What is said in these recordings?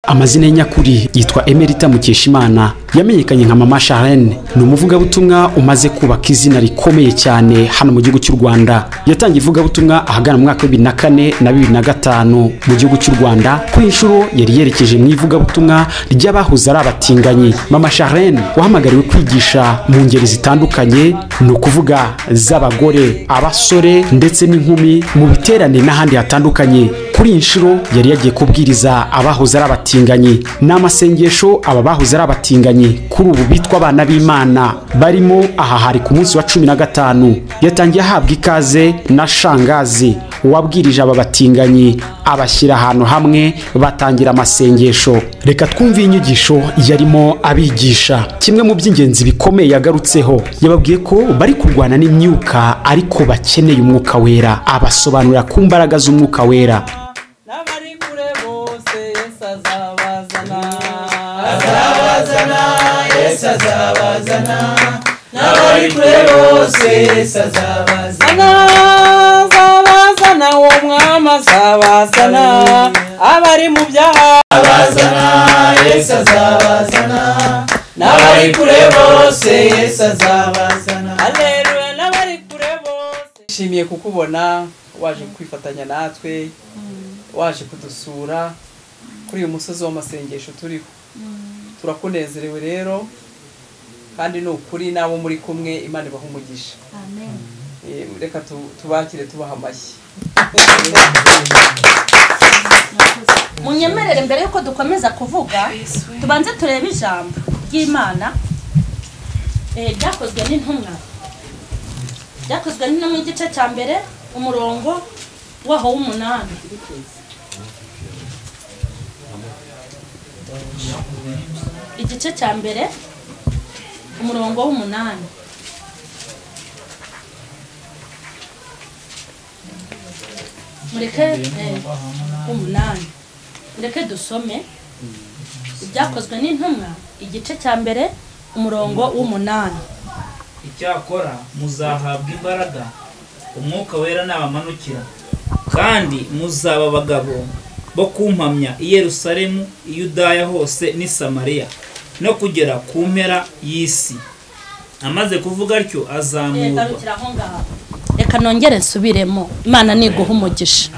Amazina ye nyakuri yitwa Emerita Mukeshimana, yamenyekanye nka Mama Charlene. Ni umuvugabutumwa umaze kubaka izina rikomeye cyane hano mu gihugu cy'u Rwanda. Yatangiye ivugabutumwa ahagana mu mwaka wa 2004 na 2005 mu gihugu cy'u Rwanda. Ku inshuro yari yerekeje mu ivugabutumwa ry'abahoze ari abatinganyi. Mama Charlene wahamagariwe kwigisha mu ngeri zitandukanye, ni ukuvuga z'abagore, abasore ndetse n'inkumi, mu biterane n'ahandi hatandukanye. Kuri iyi nshuro yari yagiye kubwiriza abahoze ari abatinganyi. Ni amasengesho aba bahoze ari abatinganyi kuri ubu bitwa abana b'Imana barimo. Aha hari ku munsi wa 15. Yatangiye ahabwa ikaze na Shangazi wabwirije aba batinganyi, abashyira ahantu hamwe batangira amasengesho. Reka twumve inyigisho yarimo abigisha. Kimwe mu by'ingenzi bikomeye yagarutseho, yababwiye ko bari kurwana n'imyuka ariko bakeneye umwuka wera, abasobanurira ku mbaraga z'umwuka wera. N'abari kure bose Yesu azabazana, azabazana, Yesu azabazana, n'abari kure bose Yesu azabazana, azabazana, uwo mwami azabazana, abari mu byaha azabazana, Yesu azabazana, n'abari kure bose Yesu azabazana. Haleluya, n'abari kure bose. Nshimiye kukubona waje kwifatanya natwe, waje kudusura kuri uyu musozi w'amasengesho turiho. Turakunezerewe rero, kandi ni ukuri n'abo muri kumwe Imana ibaha umugisha. Amen. Reka tubakire tubaha amashyi. Munyemerere mbere yuko dukomeza kuvuga, tubanze turebe ijambo ry'Imana ryakozwe n'intumwa. Ryakozwe n'intumwa igice cya mbere, umurongo waho w'8. Igice cya mbere, umurongo w'8. Mureke 8. Mureke dusome ibyakozwe n'intumwa igice cya mbere, umurongo w'8. Icyakora muzahabwa imbaraga umwuka wera nabamanukira, kandi muzaba abagabo bo kumpamya i Yerusalemu, i Yudaya hose n'i Samariya, no kugera ku mpera y'isi. Amaze kuvuga atyo azamurwa. Reka nongere nsubiremo. Imana niguha umugisha.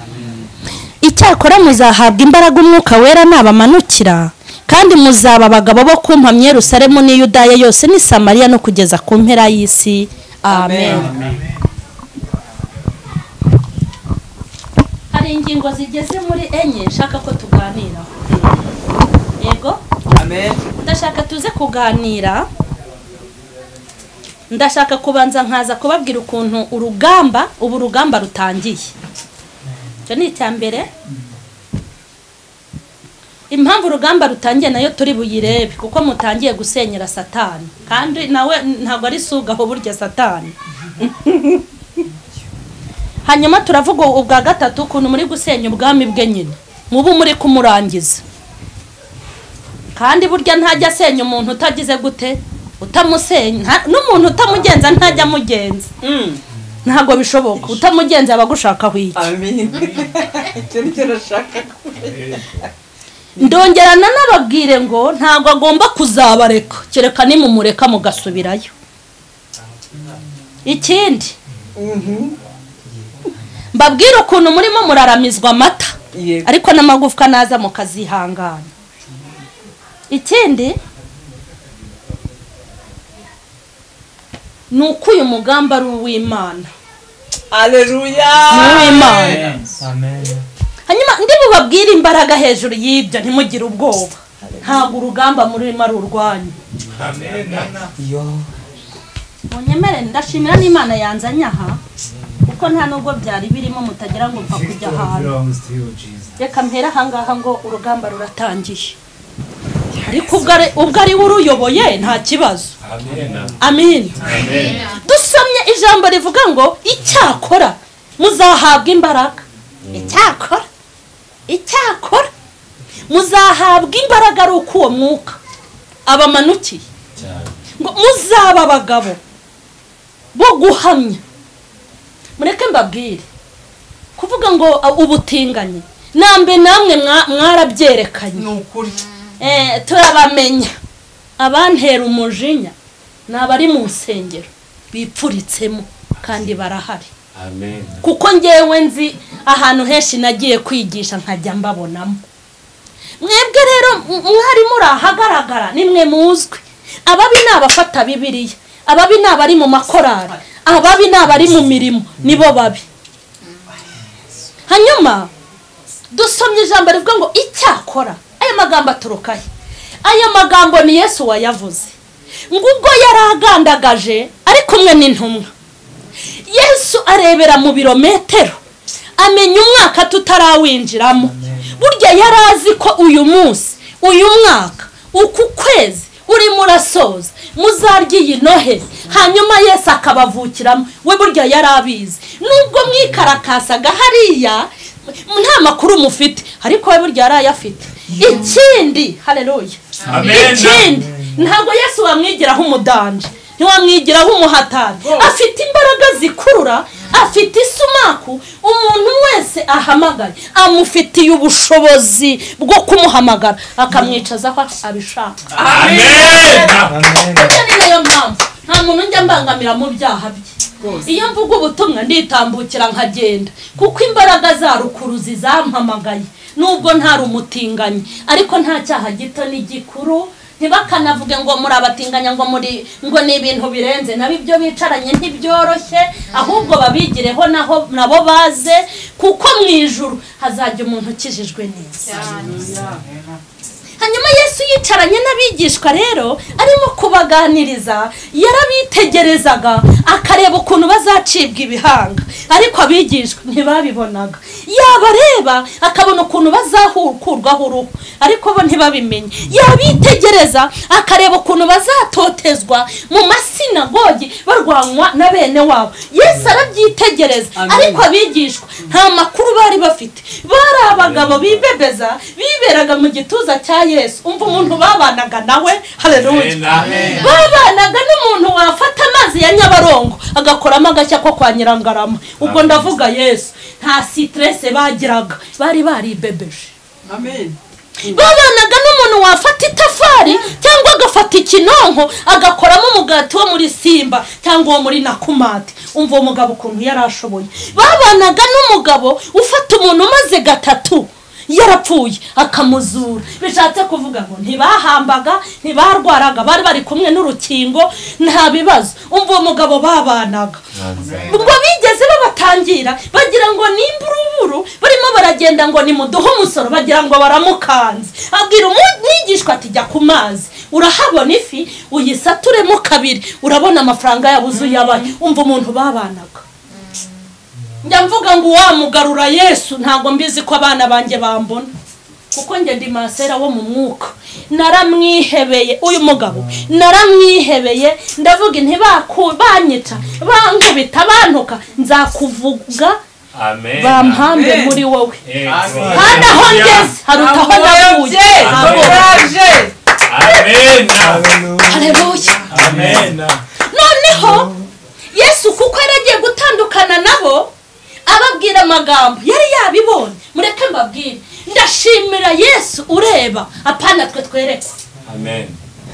Icyakora muzahabwa imbaraga umwuka wera nabamanukira, kandi muzaba abagabo bo kumpamya Yerusalemu n'i Yudaya yose n'i Samariya no kugeza ku mpera y'isi. Amen. Hari ingingo zigeze muri 4 nshaka ko tuganiraho. Yego? Amen. Ndashaka tuze kuganira. Ndashaka kubanza nkaza kubabwira ukuntu urugamba, ubu rugamba rutangiye. Icyo ni icya mbere. Impamvu urugamba rutangiye nayo turi buyirebe, kuko mutangiye gusenyera Satani, kandi nawe ntabwo ari sugaho burya Satani. Hanyuma turavuga ubwa gatatu ukuntu muri gusenya ubwami bwe nyine, mubu muri kumurangiza. Kandi burya ntajya asenya umuntu utagize gute, utamusenya, n'umuntu utamugenza ntajya amugenza. Ntabwo bishoboka, utamugenza abagushakaho iki. Amen. Icyo nicyo nashaka. Ndongera nanababwire ngo ntabwo agomba kuzabareka, kereka nimumureka mugasubirayo. Ikindi mbabwire ukuntu murimo muraramizwa amata, ariko n'amagufwa naza mukazihangana. Ikindi ni uko uyu mugamba ari uw'Imana. Haleluya, ni uw'Imana. Amen. Hanyuma ndi bubabwire imbaraga hejuru y'ibyo, ntimugire ubwoba. Ntabwo urugamba murimo ari urwanyu. Amen. Munyemere ndashimira n'Imana yanzanye aha, kuko nta nubwo byari birimo mutagira ngo mva kujya ahantu. Reka mpera ahangaha ngo urugamba ruratangiye, ariko ubwo ari we uruyoboye nta kibazo. Amen. Dusomye ijambo rivuga ngo icyakora muzahabwa imbaraga. Icyakora, icyakora muzahabwa imbaraga ari uko uwo mwuka abamanukiye, ngo muzaba abagabo bo guhamya. Mureke mbabwire, kuvuga ngo ubutinganyi Nambe namwe mwarabyerekanye. Ni ukuri. Turabamenya. Abantera umujinya nabari mu nsengero bipfuritsemo kandi barahari. Amen. Kuko ngewe nzi ahantu henshi nagiye kwigisha nkajya mbabonamo. Mwebwe rero mwari murahagaragara nimwe muzwi. Ababi nabafata Bibiliya, ababi nabari mu makorari, ababi nabari mu mirimo, nibo babi. Hanyuma dusomye ijambo rivuga ngo icyakora. Aya magambo aturuka he? Aya magambo ni Yesu wayavuze. Ngubwo yaragandagaje ari kumwe n'intumwa. Yesu arebera mu birometero, amenya umwaka tutarawinjiramo. Burya yarazi ko uyu munsi, uyu mwaka, uku kwezi uri murasoza, muzarya iyi Noheli, hanyuma Yesu akabavukiramo. We burya yarabizi. Nubwo mwikarakasaga hariya nta makuru mufite, ariko we burya yarayafite. Ikindi, haleluya. Ikindi, ntabwo Yesu wamwigiraho umudanje, ntiwamwigiraho umuhatari. Afite imbaraga zikurura, afite isumaku. Umuntu wese ahamagaye amufitiye ubushobozi bwo kumuhamagara akamwicaza aho abishaka. Amen. Ni nayo mpamvu nta muntu njya mbangamira mu byaha bye. Iyo mvuga ubutumwa nditambukira nkagenda, kuko imbaraga za rukuruzi zampamagaye. Nubwo ntari umutinganyi, ariko nta cyaha gito n'igikuru. Ntibakanavuge ngo muri abatinganya, ngo muri ngo ni ibintu birenze, nabo ibyo bicaranye ntibyoroshye, ahubwo babigireho naho nabo baze, kuko mu ijuru hazajya umuntu ukijijwe neza. Hanyuma Yesu yicaranye n'abigishwa rero arimo kubaganiriza, yarabitegerezaga akareba ukuntu bazacibwa ibihanga, ariko abigishwa ntibabibonaga. Yabareba akabona ukuntu bazakurwaho uruhu, ariko bo ntibabimenye. Yabitegereza akareba ukuntu bazatotezwa mu masinagogi barwanywa na bene wabo. Yesu arabyitegereza, ariko abigishwa nta makuru bari bafite. Bari abagabo bibebeza, biberaga mu gituza cya Yesu. Umva umuntu babanaga nawe, haleluya. Babanaga n'umuntu wafata amazi ya Nyabarongo agakoramo agashya ko kwa Nyirangarama. Ubwo ndavuga Yesu, nta stress bagiraga, bari baribebeje. Amen. Babanaga n'umuntu wafata itafari cyangwa agafata ikinonko agakoramo umugati wo muri Simba cyangwa wo muri Nakumati. Umva uwo mugabo ukuntu yarashoboye. Babanaga n'umugabo ufata umuntu umaze gatatu yarapfuye akamuzura. Bishatse kuvuga ngo ntibahambaga, ntibarwaraga, bari bari kumwe n'urukingo, nta bibazo. Umva uwo mugabo babanaga. Ngo bigeze babatangira bagira ngo nimburuburu, barimo baragenda ngo nimuduhe umusoro, bagira ngo baramukanze. Abwira umwigishwa ati jya ku mazi, urahabona ifi uyisaturemo kabiri, urabona amafaranga yabuzuye abaye. Umva umuntu babanaga. Njya mvuga ngo wamugarura Yesu, ntago mbizi ko abana banjye bambona, kuko njye ndi masera wo mu mwuka. Naramwihebeye uyu mugabo, naramwihebeye, ndavuga ntibabanyica, bankubita, bantuka, nzakuvuga. Amen. Bampambe muri wowe. Kandi aho ngeze haruta aho navuye. Amen. Haleluya. Amen. Noneho Yesu kuko yaragiye gutandukana nabo, ababwira amagambo yari yabibonye. Mureke mbabwire, ndashimira Yesu ureba, apana twe twerekwa. Amen.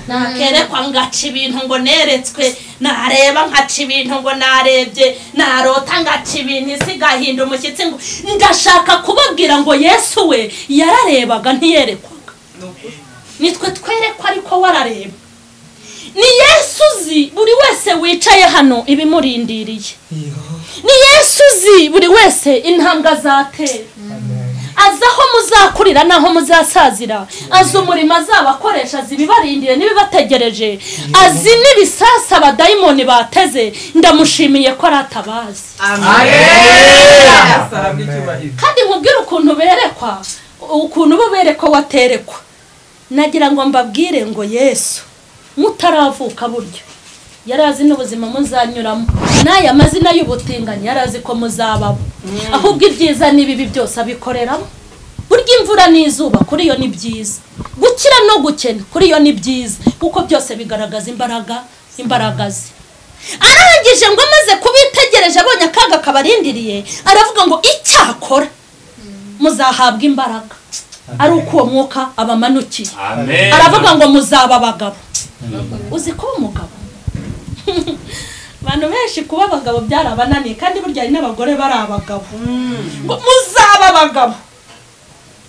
Nakerekwa ngaca ibintu ngo neretswe, nareba nkaca ibintu ngo narebye, narota ngaca ibintu isi igahinda umushyitsi. Ngo ndashaka kubabwira ngo Yesu we yararebaga ntiyerekwaga. Nitwe twerekwa ariko warareba. Ni Yesu uzi buri wese wicaye hano ibimurindiriye. Ni Yesu uzi buri wese intambwe azatera. Azi aho muzakurira naho muzasazira, azi umurimo azabakoresha, azi ibibarindiriye n'ibibategereje, azi n'ibisasa abadayimoni bateze. Ndamushimiye ko aratabazi. Kandi nkubwire ukuntu berekwa, ukuntu bo berekwa waterekwa. Nagira ngo mbabwire ngo Yesu mutaravuka buryo yarazi n'ubuzima muzanyuramo, n'aya mazina y'ubutinganyi yarazi ko muzababo. Ahubwo ibyiza n'ibibi byose abikoreramo. Burya imvura n'izuba kuri yo ni byiza, gukira no gukena kuri yo ni byiza, kuko byose bigaragaza imbaraga ze. Arangije ngo amaze kubitegereje abonye akaga kabarindiriye, aravuga ngo icyakora Muzahabwa imbaraga ari uko uwo mwuka abamanukiye. Aravuga ngo muzaba abagabo. Uzi ko umugabo abantu benshi kuba abagabo byarabananiye, kandi burya hari n'abagore bari abagabo. Ngo muzaba abagabo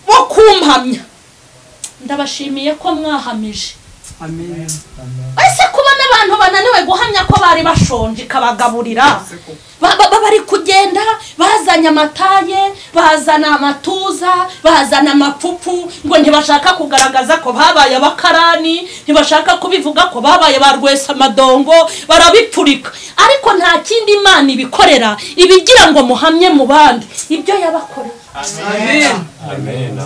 bo kumpamya. Ndabashimiye ko mwahamije. Amen. Ese kubona abantu bananiwe guhamya ko bari bashonje ikabagaburira, bari kugenda bazanye amataye, bazana amatuza, bazana amapfupfu, ngo ntibashaka kugaragaza ko babaye abakarani, ntibashaka kubivuga ko babaye ba rwesamadongo, barabipfurika. Ariko nta kindi Imana ibikorera ibigira ngo muhamye mu bandi ibyo yabakoreye. Amen. Amen.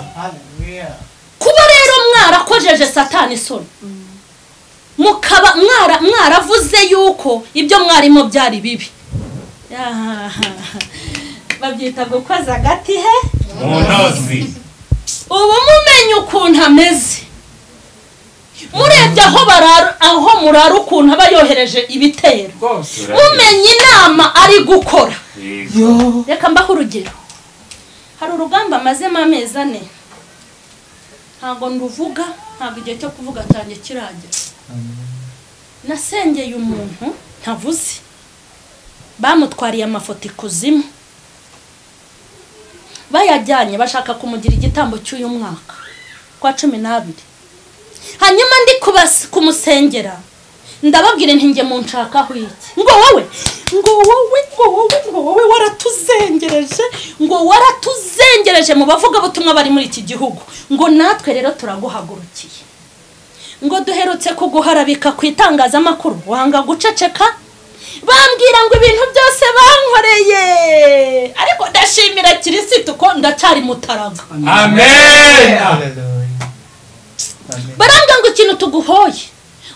Kuba rero mwarakojeje Satani isoni, mukaba mwaravuze yuko ibyo mwarimo byari bibi, babyita gukoza agati he mu ntozi. Ubu mumenye ukuntu ameze, murebye aho barara, aho murara ukuntu aba yohereje ibitero, mumenye inama ari gukora. Reka mbahe urugero. Hari urugamba amazemo amezi 4, ntabwo nduvuga, ntabwo igihe cyo kuvuga cyanjye kiragera. Nasengeye umuntu ntavuze, bamutwariye amafoto ikuzimu, bayajyanye bashaka kumugira igitambo cy'uyu mwaka kwa 12. Hanyuma ndi kumusengera, ndababwira nti nge munshakaho iki? Ngo wowe, ngo wowe, ngo wowe, ngo wowe waratuzengereje, ngo waratuzengereje mu bavuga butumwa bari muri iki gihugu, ngo natwe rero turaguhagurukiye, ngo duherutse kuguharabika ku itangazamakuru wanga guceceka. Bambwira ngo ibintu byose bankoreye, ariko ndashimira Kirisitu ko ndacyari mutaraga. Amen. Baranga ngo ikintu tuguhoye,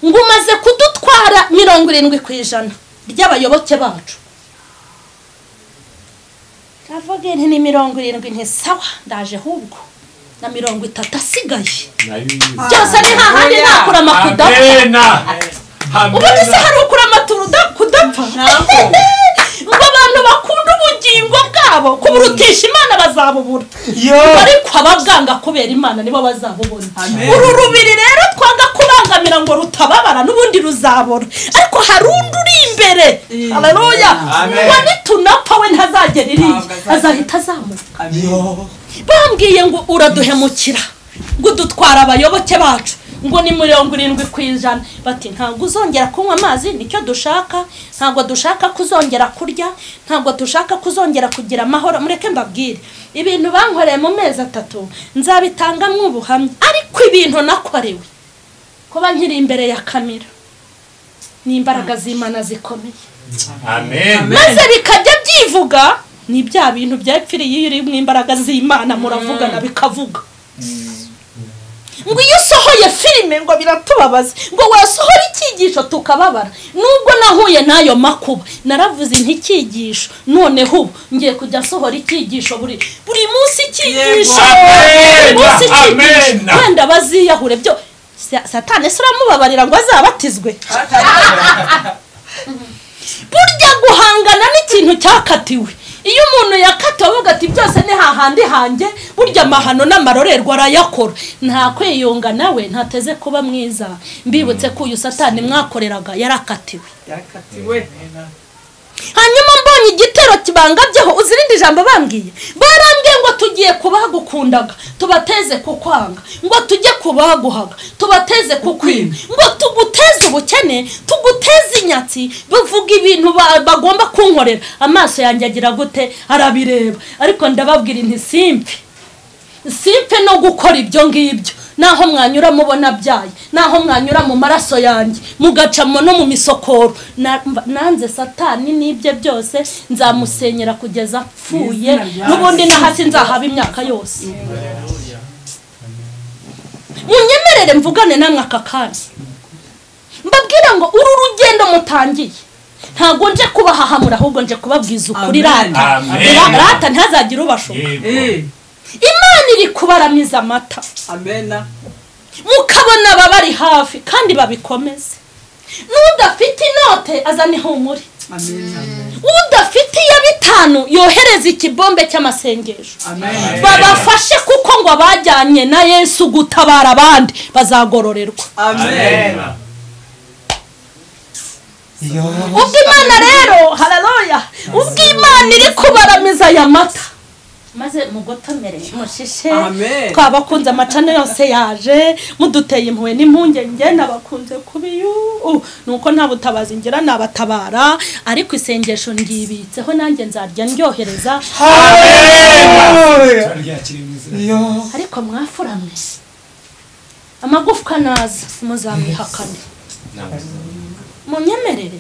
ngo umaze kudutwara 70% ry'abayoboke bacu. Ndavuga nti ni 70, nti sawa ndaje hubwo na 30 asigaye byose ni hahandi nakura makudapfa. Ubundi se hari ukura amaturu kudapfa? Ngo abantu bakunda ubugingo bwabo kuburutisha Imana bazabubura, ariko ababwanga kubera Imana nibo bazabubona. Uru rubiri rero twanga kubangamira ngo rutababara n'ubundi ruzabora, ariko hari undi uri imbere. Haleluya. Ngo nitunapfa we ntazagera iriya, azahita azamuka. Bambwiye ngo uraduhemukira, ngo dutwara abayoboke bacu, ngo ni 70%. Bati ntabwo uzongera kunywa amazi, nicyo dushaka, ntabwo dushaka kuzongera kurya, ntabwo dushaka kuzongera kugira amahoro. Mureke mbabwire ibintu bankoreye mu mezi 3 nzabitanga ubuhamya, ariko ibintu nakorewe kuba nkiri imbere ya kamera ni imbaraga z'Imana zikomeye. Amen. Maze bikajya byivuga, ni bya bintu byapfiriye iyo uri mu imbaraga z'Imana muravugana bikavuga. Ngo iyo usohoye filime ngo biratubabaza, ngo wasohora icyigisho tukababara. Nubwo nahuye nayo makuba, naravuze nti icyigisho noneho ubu ngiye kujya nsohora icyigisho buri munsi, icyigisho buri munsi, icyigisho. Wenda baziyahure byo Satani se uramubabarira ngo azabatizwe? Burya guhangana n'ikintu cyakatiwe, iyo umuntu yakatiwe avuga ati byose ni hahandi hanjye, burya amahano n'amarorerwa arayakora, nta kwiyunga nawe ntateze kuba mwiza. Mbibutse ko uyu Satani mwakoreraga yarakatiwe. Hanyuma mbonye igitero kibangabyeho, uzirinde ijambo bambwiye, barambwiye ngo tugiye kubagukundaga tubateze kukwanga, ngo tujye kubaguhaga tubateze kukwima, ngo tuguteze ubukene, tuguteze inyatsi. Bavuga ibintu bagomba kunkorera, amaso yanjye agira gute? Arabireba. Ariko ndababwira nti simpe, simpe no gukora ibyo ngibyo. Naho mwanyura mubona byaye, naho mwanyura mu maraso yanjye, mugacamo no mu misokoro, nanze Satani n'ibye byose nzamusenyera kugeza apfuye, n'ubundi na hasi nzahaba imyaka yose. Munyemerere mvugane namwe aka kanya, mbabwira ngo uru rugendo mutangiye ntabwo nje kubahahamura, ahubwo nje kubabwiza ukuri. Rata rata ntazagire ubashuka. Imana iri kubaramiza amata. Amen. Mukabona ababari hafi kandi babikomeze. N'udafite inote azane ihumure. Amen. Udafite iya 5 yohereza ikibombe cy'amasengesho. Babafashe kuko ngo abajyanye na Yesu gutabara abandi bazagororerwa. Amen. Ubwo Imana rero, haleluya, ubwo Imana iri kubaramiza aya mata maze mugotomere mushishe. Twabakunze amacane yose yaje muduteye impuhwe n'impungenge, nabakunze kubiyu nuko nta butabazi ngira nabatabara, ariko isengesho ngibitseho nanjye nzarya ndyohereza. Ariko mwafuramwe amagufwa naza muzamwihakane, munyemerere.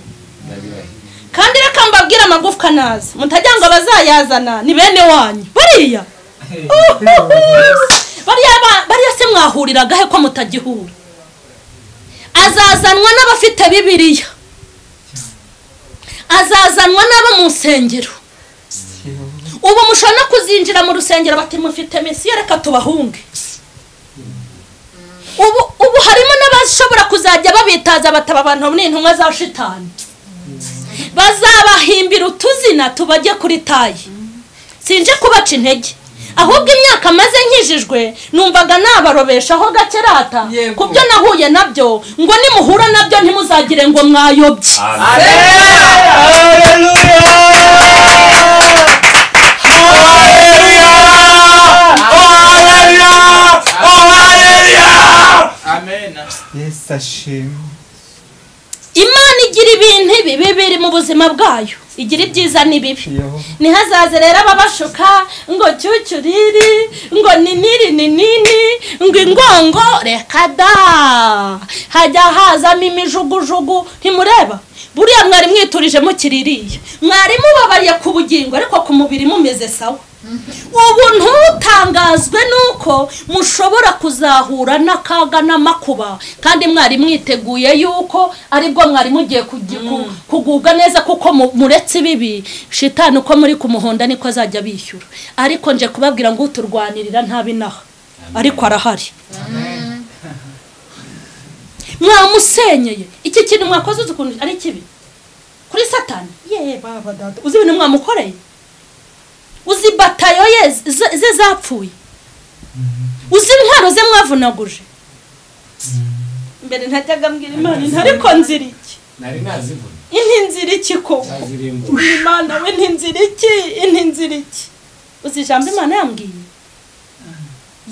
Kandi reka mbabwire amagufwa naza mutajya ngo bazayazana ni bene wanyu. Bariya bariya se mwahuriraga he ko mutagihura? Azazanwa n'abafite Bibiliya, azazanwa n'abo mu nsengero. Ubu mushobora no kuzinjira mu rusengero bati mufite mesiya reka tubahunge. Ubu harimo n'abashobora kuzajya babitaza bataba abantu n'intumwa za shitani, bazabahimbira utuzina tubajye kuri tayi. Sinje kubaca intege, ahubwo imyaka maze nkijijwe numvaga nabarobeshaho gakerata kubyo nahuye nabyo, ngo nimuhura nabyo ntimuzagire ngo mwayobye. Imana igira ibintu ibi bibiri mu buzima bwayo, igira ibyiza n'ibibi. Nihazaze rero ababashuka ngo cyucyuriri, ngo niniri ninini, ngo ingongo, reka da. Hajya hazamo imijugujugu, ntimureba buriya mwari mwiturije mukiririye, mwari mubabariye ku bugingo ariko ku mubiri mumeze sawa. Ubu ntutangazwe nuko mushobora kuzahura n'akaga n'amakuba, kandi mwari mwiteguye yuko aribwo mwari mugiye kugubwa neza, kuko muretse ibibi shitani uko muri kumuhonda niko azajya bishyura. Ariko nje kubabwira ngo uturwanirira ntabinaha, ariko arahari. Mwamusenyeye iki kintu mwakoze uzi ukuntu ari kibi kuri Satani? Ye baba dada, uzi ibintu mwamukoreye? Uzi batayo ye ze zapfuye? Uzi intwaro ze mwavunaguje? Mbere ntajyaga mbwira Imana ariko nzira iki? Nari nazivuna. Inti nzira iki koko? Imana we nti nzira iki? Inti nzira iki? Uzi ijambo Imana yambwiye?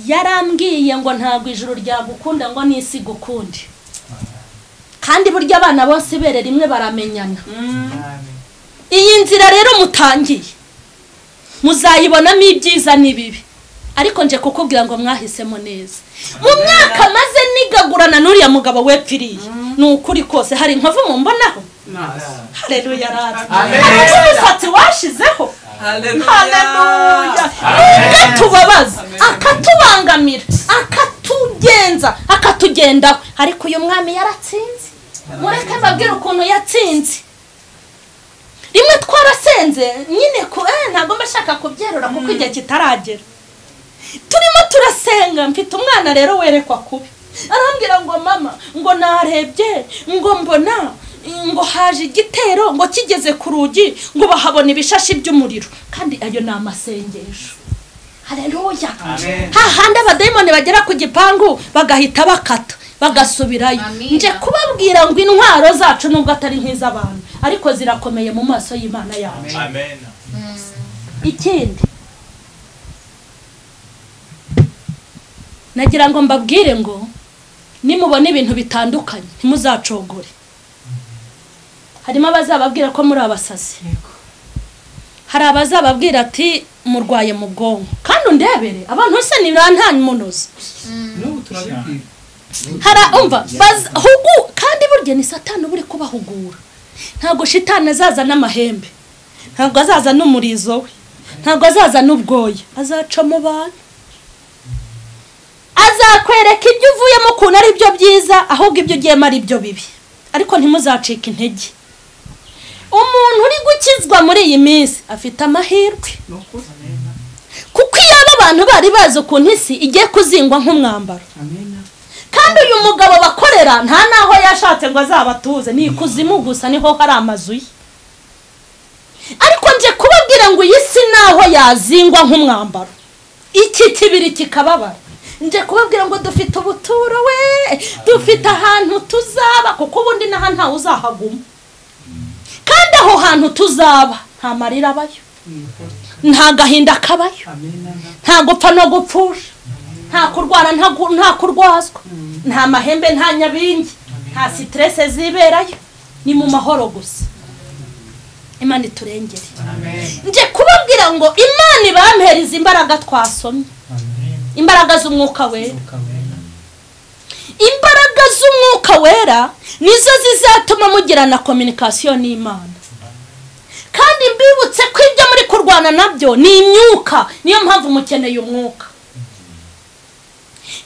Yarambwiye ngo ntabwo ijuru ryagukunda ngo n'isi gukunde. Kandi burya abana bose bere rimwe baramenyana. Iyi nzira rero mutangiye muzayibonamo ibyiza n'ibibi, ariko nje kukubwira ngo mwahisemo neza. Mu myaka maze nigagurana n'uriya mugabo wepfiriye, ni ukuri kose hari inkovu mumbonaho. Haleluya rata. Hari umusatsi washizeho. Haleluya. Akatubabaza, akatubangamira, akatugenza, akatugendaho, ariko uyu mwami yaratsinze. Mureke mbabwire ukuntu yatsinze. Rimwe twarasenze nyine ko ntabwo mbashaka kubyerura kuko igihe kitaragera. Turimo turasenga, mfite umwana rero werekwa kubi. Arambwira ngo mama, ngo narebye, ngo mbona ngo haje igitero, ngo kigeze ku rugi, ngo bahabona ibishashi by'umuriro. Kandi ayo ni amasengesho. Haleluya. Hahandi abadayimoni bagera ku gipangu bagahita bakata bagasubirayo. Nje kubabwira ngo intwaro zacu nubwo atari nk'iz'abantu, ariko zirakomeye mu maso y'Imana yacu. Amen. Ikindi nagira ngo mbabwire ngo nimubona ibintu bitandukanye ntimuzacogore. Harimo abazababwira ko muri abasazi, hari abazababwira ati murwaye mu bwonko, kandi undebere abantu se nibantanye umunozi. N'ubu turabibwira. Hara umva hugu, kandi burya ni Satani buri kubahugura. Ntabwo shitani azaza n'amahembe, ntabwo azaza n'umurizo we, ntabwo azaza n'ubwoya, azaca mu bantu. Azakwereka ibyo uvuyemo ukuntu ari byo byiza, ahubwo ibyo ugiyemo ari byo bibi. Ariko ntimuzacike intege. Umuntu uri gukizwa muri iyi minsi afite amahirwe, kuko iyo abantu bari bazi ukuntu isi igiye kuzingwa nk'umwambaro. Kandi uyu mugabo bakorera nta naho yashatse ngo azabatuze, ni ikuzimu gusa niho hari amazu ye. Ariko nje kubabwira ngo iyi si naho yazingwa nk'umwambaro, iki kibiri kikababara. Nje kubabwira ngo dufite ubuturo we, dufite ahantu tuzaba, kuko ubundi naha nta uzahaguma. Kandi aho hantu tuzaba nta marira abayo, nta gahinda kabayo, nta gupfa no gupfusha, nta kurwara, nta kurwazwa, nta mahembe, nta nyabingi, nta stress ziberayo, ni mu mahoro gusa. Imana iturengere. Nje kubabwira ngo Imana ibampereza imbaraga twasomye, imbaraga z'umwuka wera. Imbaraga z'umwuka wera nizo zizatuma mugirana communication n'Imana. Kandi mbibutse ko ibyo muri kurwana nabyo ni imyuka, niyo mpamvu mukeneye umwuka.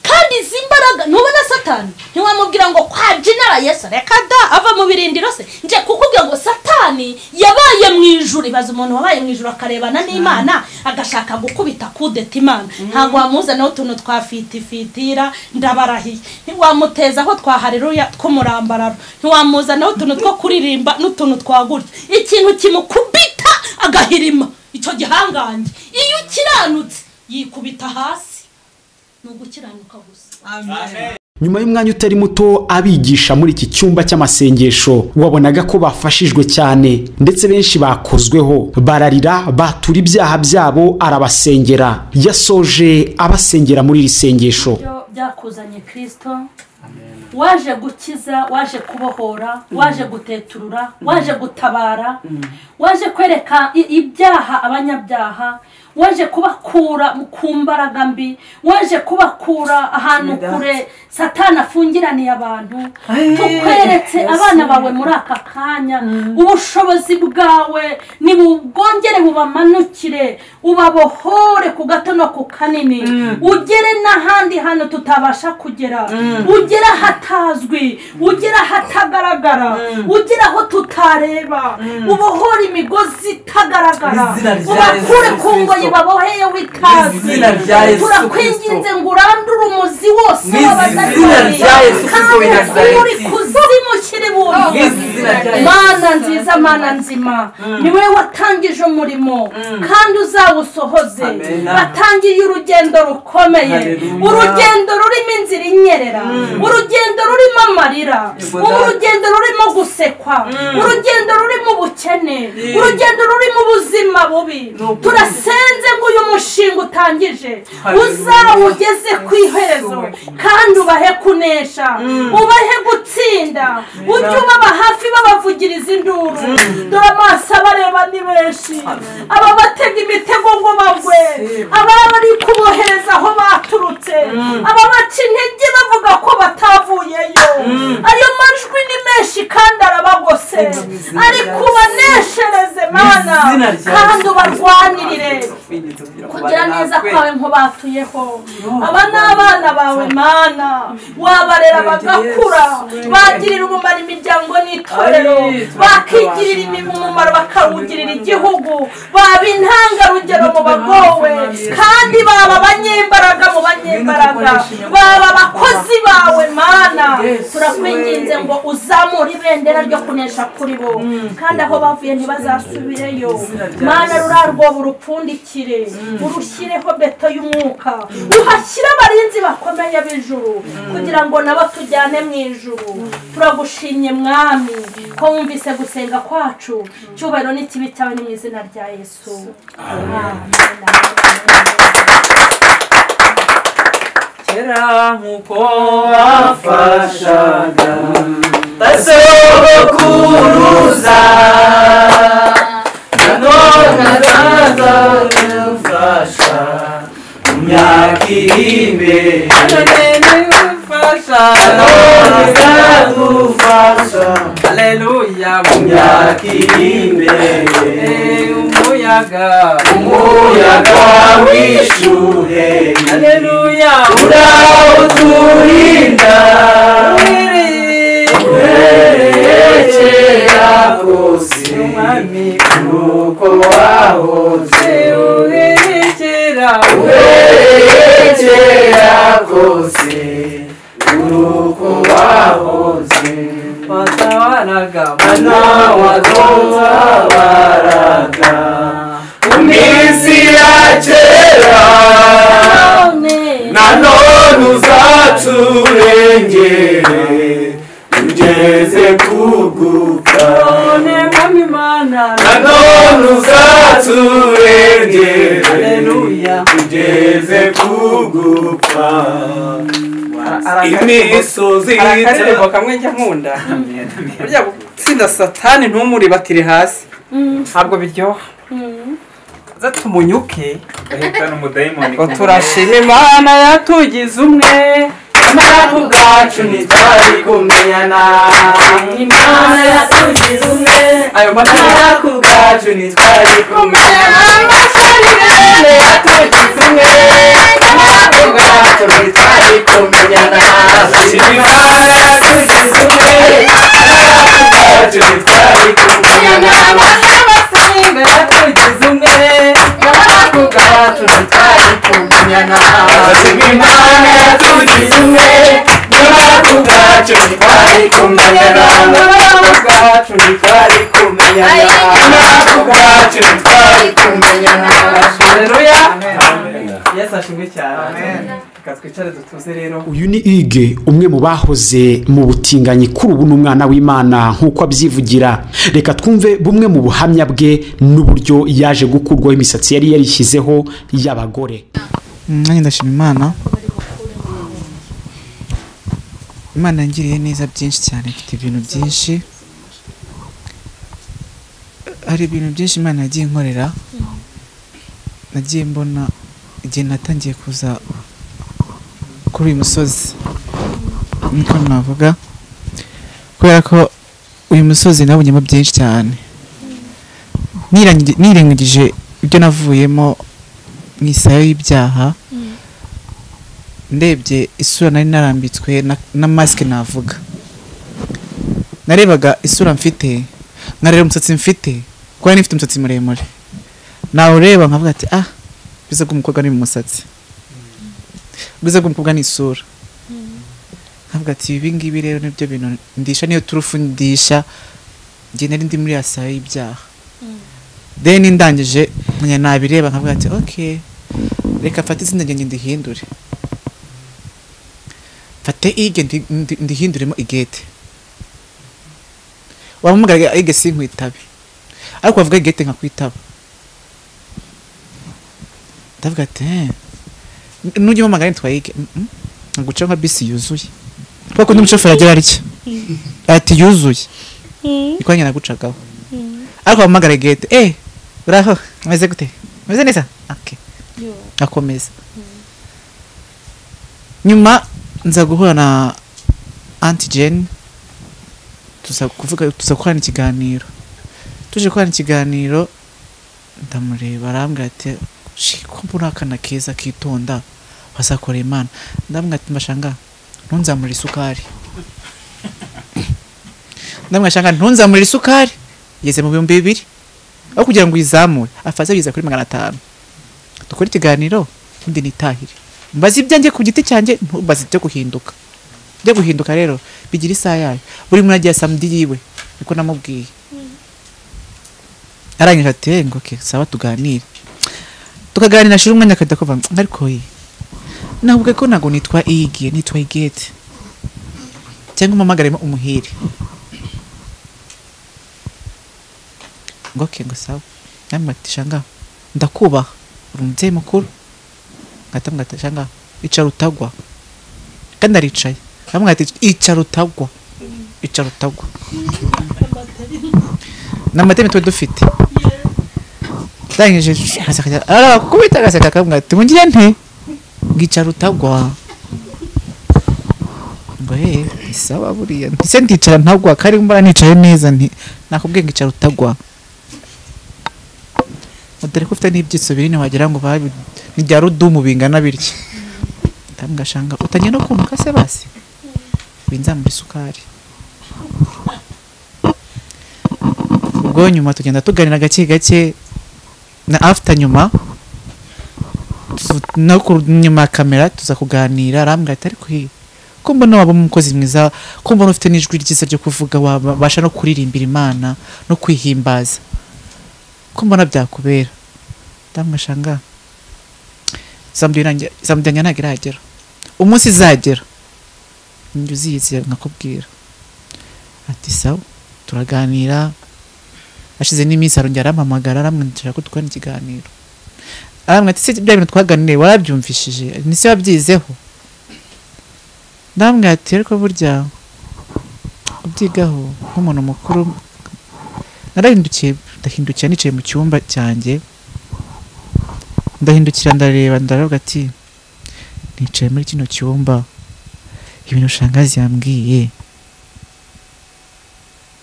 Kandi izi mbaraga ntubona Satani ntiwamubwira ngo kwa General Yesu reka da ava mu birindiro se. Nje kukubwira ngo Satani yabaye mu ijuru. Ibaza umuntu wabaye mu ijuru akarebana n'Imana agashaka gukubita kudeta Imana. Ntabwo wamuzana utuntu twa fitifitira ndabarahiye, ntiwamuteza aho twa haleluya tw'umurambararo, ntiwamuzana utuntu two kuririmba n'utuntu twagurya. Ikintu kimukubita agahirima icyo gihangange. Iyo ukiranutse yikubita hasi. Nugukiranuka gusa. Amen. Nyuma y'umwanya utari muto abigisha muri iki cyumba cy'amasengesho wabonaga ko bafashijwe cyane, ndetse benshi bakozweho bararira, batura ibyaha byabo, arabasengera. Yasoje abasengera muri iri sengesho. Byakuzanye Kristo, waje gukiza, waje kubohora, waje guteturura, waje gutabara, waje kwereka ibyaha abanyabyaha, waje kubakura ku mbaraga mbi, waje kubakura ahantu kure Satani afungiraniye abantu. Tukweretse abana bawe muri aka kanya, ubushobozi bwawe nibubwongere bubamanukire, ubabohore ku gato no ku kanini, ugere n'ahandi hantu tutabasha kugera, ugere ahatazwi, ugere ahatagaragara, ugere aho tutareba, ubohore imigozi itagaragara, ubakure ku ngoyi baboheye witazi. Turakwinginze ngo urandure umuzi wose w'abadayimoni kandi uri kuzimu kiri buntu. Mana nziza, Mana nzima, ni wowe watangije umurimo kandi uzawusohoze. Watangiye urugendo rukomeye, urugendo rurimo inzira inyerera, urugendo rurimo amarira, urugendo rurimo gusekwa, urugendo rurimo ubukene, urugendo rurimo ubuzima bubi. Turasenze ngo uyu mushinga utangije uzawugeze ku iherezo, kandi ubahe kunesha, ubahe gutsinda, ujye ubaba hafi babavugiriza induru. Dore amaso abareba ni benshi, ababatega imitego ngo bagwe, ababa bari kubohereza aho baturutse, ababaca intege bavuga ko batavuyeyo. Ayo majwi ni menshi kandi arabagose, ariko ubaneshereze Mana, kandi ubarwanirire kugira neza kwawe nk'ubatuyeho. Aba ni abana bawe Mana, wabarera bagakura, bagirira umumaro imiryango n'itorero, bakigirira umumaro bakawugirira igihugu, baba intangarugero mu bagowe, kandi baba abanyembaraga mu banyembaraga, baba abakozi bawe Mana. Turakwinginze ngo uzamure ibendera ryo kunesha kuri bo, kandi aho bavuye ntibazasubireyo. Mana, rurarwoba urupfundikire, urushyireho beto y'umwuka, uhashyire abarinzi bakomeye b'ijuru, kugira ngo nabo tujyane mu ijuru. Turagushimye Mwami ko wumvise gusenga kwacu. Cyubahiro n'ikibi cyawe ni mu izina rya Yesu. Amen. Kera nkuko wafashaga basogokuruza, nanone azadufasha mu myaka iri imbere, nanone azadufasha, haleluya, mu myaka iri imbere. Umuyaga, umuyaga w'ishuhe, haleluya, urawuturinda, uhereye kera kose, umwami nuko wahoze, uhereye kera, uhereye kera kose, nuko wahoze. Watabaraga Mana wadutabaraga mu minsi ya kera nanone uzaturengere ugeze kugupfa nanone uzaturengere ugeze kugupfa. Imisozi akaririmbo kamwe njya nkunda burya gutsinda satani ntumuribatire hasi ntabwo biryoha za tumunyuke ngo turashima Imana yatugize umwe nyamara ku bwacu ntitwari kumenyana. Imana yatugize umwe ayo nyamara ku bwacu ntitwari kumenyana. Imana yatugize umwe nyamara ku bwacu ntitwari kumenyana. Imana yatugize umwe nyamara ku bwacu ntitwari kumenyana. Amasenga yatugize umwe nyamara ku bwacu ntitwari kumenyana. Imana yatugize umwe nyamara ku bwacu ntitwari kumenyana. Nyamara ku bwacu ntitwari kumenyana. Nyamara ku bwacu ntitwari kumenyana. Haleluya. Yesu ashimwe cyane. Reka twicare dutuze rero. Uyu ni Hugue, umwe mu bahoze mu butinganyi kuri ubu n'umwana w'Imana nk'uko abyivugira. Reka twumve bumwe mu buhamya bwe n'uburyo yaje gukurwaho imisatsi yari yarishyizeho y'abagore. Nanjye ndashima Imana. Imana yangiriye neza byinshi cyane, mfite ibintu byinshi. Hari ibintu byinshi Imana yagiye inkorera. Nagiye mbona igihe natangiye kuza kuri uyu musozi, niko navuga, kubera ko uyu musozi nabonyemo byinshi cyane. Nirengagije ibyo navuyemo mu isayo y'ibyaha, ndebye isura nari narambitswe na masike navuga. Narebaga isura mfite, nkareba umusatsi mfite, kuko nari mfite umusatsi muremure. Nawureba nkavuga ati ah, ubwiza bw'umukobwa ni mu musatsi, ubwiza bw'umukobwa ni isura. Nkavuga ati ibi ngibi rero nibyo bintu ndisha, niyo turufu ndisha. Njye nari ndi muri ya sayo y'ibyaha. Then ndangije nkajya nabireba nkavuga ati okay, reka mfate izina ryanjye ndihindure, mfate ige ndihinduremo igete. Wamuhamagara ige sinkwitabe, ariko wavuga igete nkakwitaba. Ndavuga ati nujya umpamagara nitwa Ige, nkaguca nka bisi yuzuye, kuko n'umushoferi agira atya ati yuzuye, niko njye nagucagaho. Ariko wamuhamagara igete, uraho umeze gute, umeze neza, okay, akomeza. Nyuma nza guhura na Auntie Jane, tuza kuvuga, tuza gukorana ikiganiro. Tuje gukorana ikiganiro, ndamureba arambwira ati ko mbona akana keza kitonda wasakora Imana. Ndamubwira ati mbashanga ntunzamure isukari. Ndamubwira shanga ntunzamure isukari igeze mu 2000, aho kugira ngo uyizamure afaze bigeze kuri 500. Dukore ikiganiro undi nitahire, mbaze ibyanjye ku giti cyanjye, ntubaze ibyo guhinduka. Ibyo guhinduka rero bigira isaha yayo, buri muntu agiye samedi yiwe, niko namubwiye. Arangije ati ngo okay, sawa tuganire. Tukaganira ashira umwanya akajya kuva ariko ye navuga ko ntago nitwa Ige, nitwa Igete, cyangwa umpamagaremo umuhire. Ngo okay, ngo sawa. Namwe ati shanga ndakubaha, uri umubyeyi mukuru. Ngatamwe ati shanga icara utagwa, kandi aricaye. Namwe ati icara utagwa, icara utagwa. N'amateme twe dufite. Ndangije arakubita agaseka akamubwira ati mungire nte ngicara utagwa. Ngo he isawa buriya ntise ndicara ntagwa, kari mbara nicaye neza, nti nakubwiye ngicara utagwa. Dore ko ufite n'ibyitso binini wagira ngo ni bya rudumu bingana bitya. Ndamugashanga utangiye no kumva se basi winzamura isukari. Ubwo nyuma tugenda tuganira gake gake na after nyuma no ku nyuma ya kamera tuza kuganira, arambwira ati ariko he Ko mbona waba umukozi mwiza, ko mbona ufite n'ijwi ryiza ryo kuvuga, wabasha no kuririmbira Imana no kwihimbaza, ko mbona byakubera. Ndamwashanga zamudanya ntabwo iragera, umunsi izagera njye uziyizira nkakubwira. Ati sawa, turaganira. Ashize n'iminsi arongera arampamagara, aramwandikira ko dukorana ikiganiro. Arambwira ati se bya bintu twaganiriye warabyumvishije, ni se wabyizeho? Ndamubwira ati ariko burya kubyigaho nk'umuntu mukuru. Narahindukiye, ndahindukira, nicaye mu cyumba cyanjye, ndahindukira ndareba, ndavuga ati nicaye muri kino cyumba, ibintu shangazi yambwiye,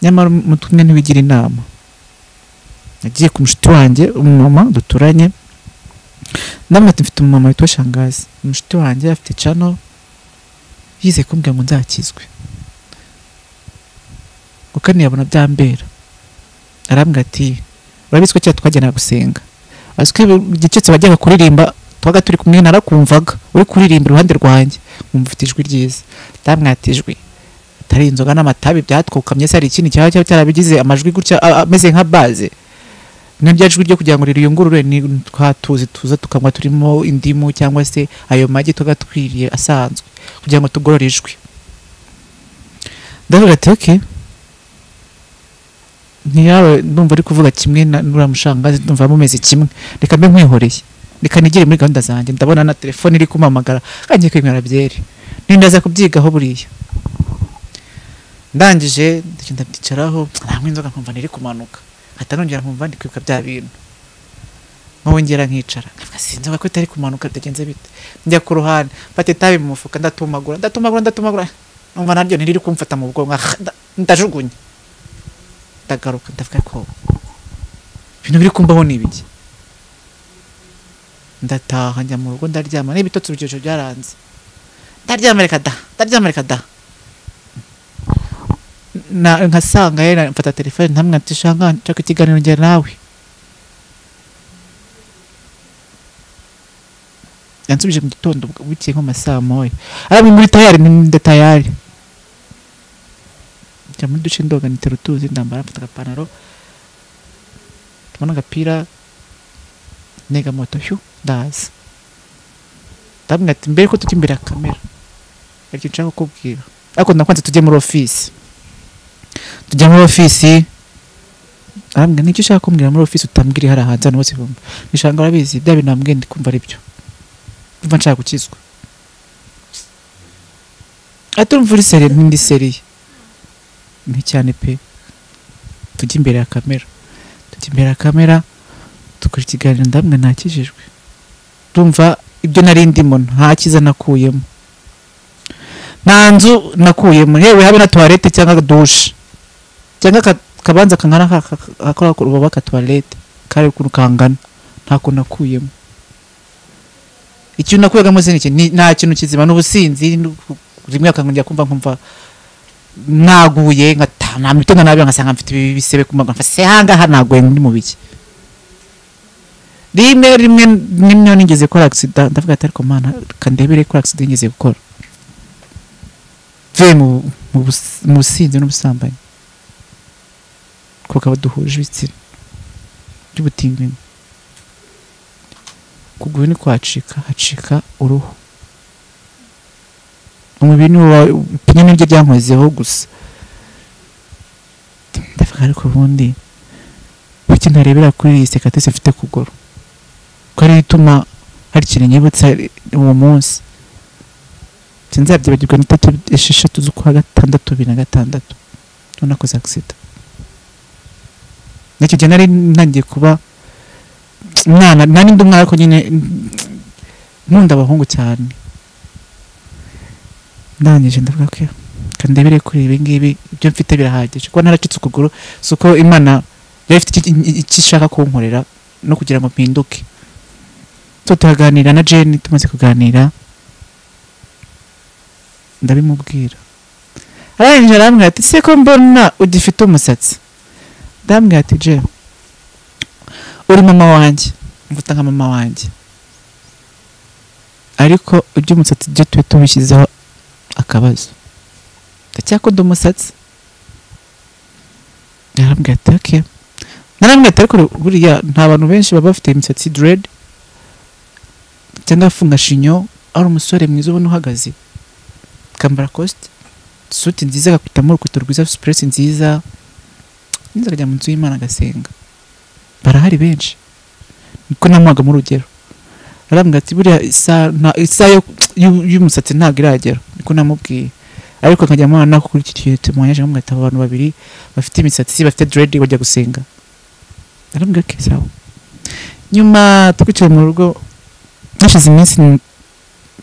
nyamara umutwe umwe ntiwigira inama. Nagiye ku mushuti wanjye, umumama duturanye, ndamubwira ati mfite umumama witwa Shangazi, umushuti wanjye afite channel, yize kumbwira ngo nzakizwe, kuko ntiyabona byambera. Arambwira ati urabizi ko kera twajyanaga gusenga, azi ko igihe cyose wajyaga kuririmba twabaga turi kumwe, narakumvaga uri kuririmba iruhande rwanjye, nkumva ufite ijwi ryiza. Ndamubwira ati ijwi atari inzoga n'amatabi byatwokamye se, hari ikindi cyaba cyarabigize amajwi gutya ameze nka baze, niryo jwi ryo kugira ngo ririyungurure ni twatuzi tuza tukanywa turimo indimu cyangwa se ayo magi tugatwiriye asanzwe kugira ngo tugorore ijwi. Ndavuga ati okay, ntiyawe ndumva ari kuvuga kimwe na nura mushangazi, ndumva mumeze kimwe, reka mbe nkwihoreye, reka nigire muri gahunda zanjye. Ndabona na telefone iri kumpamagara, kangiye kwinywera byeri, nindaza kubyigaho buriya. Ndangije ndagenda ndicaraho, nanywa inzoga nkumva niri kumanuka, nkahita nongera nkumva ndi kwibuka bya bintu, nkongera nkicara nkavuga sinzi ko itari kumanuka bitagenze bite. Njya ku ruhande mfata itabi mu mufuka, ndatumagura ndatumagura ndatumagura, numva naryo ntiriri kumfata mu bwonko, ndajugunya, ndagaruka ndavuga ko ibintu biri kumbaho ni ibiki. Ndataha njya mu rugo ndaryama, n'ibitotsi urugero byaranze, ndaryama reka da, ndaryama reka da. Na nkasanga yera mfata telefone ntamwe ati shanga nshaka ikiganiro njye nawe. Yansubije mu gitondo bukeye nko masaa moya, arabi muri tayari ndi tayari, njya muri duce ndoga nitera utuzi, ndambara mfata agapantaro tubona agapira, ntega moto hyu ndaza. Ndamubwira ati mbere ko tujya imbere ya kamera hari ikintu nshaka kukubwira, ariko ndakwanze tujye muri ofisi. Tujya muri ofisi, arambwira nicyo ushaka kumbwira muri ofisi utambwira hari ahantu hano hose bumva. Nishanga urabizi bya bintu nambwiye ndi kumva ari byo, ndumva nshaka gukizwa. Ati urumva uri seriye? Ndi seriye ni cyane pe. Tujya imbere ya kamera, tujya imbere ya kamera dukora ikiganiro, ndamwe nakijijwe, ndumva ibyo nari ndimo nta cyiza nakuyemo, nta nzu nakuyemo, yewe habe na toilette cyangwa douche cyangwa kabanza kangana akora bubaka toilette kare ukuntu kangana, ntako nakuyemo. Ikintu nakuyemo se niki? Nta kintu kizima, n'ubusinzi rimwe akangongera kumva nkumva naguye ngatana mitondo nabi, ngasanga mfite ibisebe ku maguru, mfase hangaha naguye muri mu biki. Rimwe rimwe nimwe nigeze gukora accident, ndavuga ati ariko Mana kandebere ko accident nigeze gukora, mve mu businzi n'ubusambanyi, kuko abaduhuje ibitsina by'ubutinganyi, kuguru ni kwacika, hacika uruhu, umubiri ni pinya nibyo byankozeho gusa. Ndavuga ariko ubundi kuki ntarebera kuri iyi sekatese mfite kuguru, ko ari ituma hari ikintu nyibutsa uwo munsi. Sinzabyibagirwa, ni tariki 6 z'ukwa 6 2006 nakoze accident. N'icyo gihe nari ntangiye kuba umwana, nari ndi umwana ariko nyine nkunda abahungu cyane. Ndangije ndavuga ko kandebere kuri ibi ngibi ibyo mfite birahagije, kuko naracitse ukuguru, si uko Imana yari ifite icyo ishaka kunkorera no kugira ngo mpinduke. So turaganira na Jane, tumaze kuganira ndabimubwira, arangije arambwira ati se ko mbona ugifite umusatsi. Ndambwira ati Jane uri mama wanjye, mvuta nka mama wanjye, ariko iby'umusatsi byo tube tubishyizeho Akabazo ndacyakunda umusatsi. Yarambwira ati okay. Narambwira ati ariko buriya nta bantu benshi baba bafite imisatsi dread cyangwa afunga shinyo, ari umusore mwiza ubona uhagaze, akambara coste suti nziza, agakubitamo urukweto rwiza, supuresi nziza, nziza, akajya mu nzu y'Imana agasenga. Barahari benshi. Niko namuhaga mu rugero. Arambwira ati buriya isaha y'umusatsi ntabwo iragera. Niko namubwiye. Ariko nkajya muhana nako kuri iki kintu tumuhanyaje, nkamubwira ati abantu babiri bafite imisatsi bafite dread bajya gusenga. Arambwira ati sawa. Nyuma twicaye mu rugo, hashize iminsi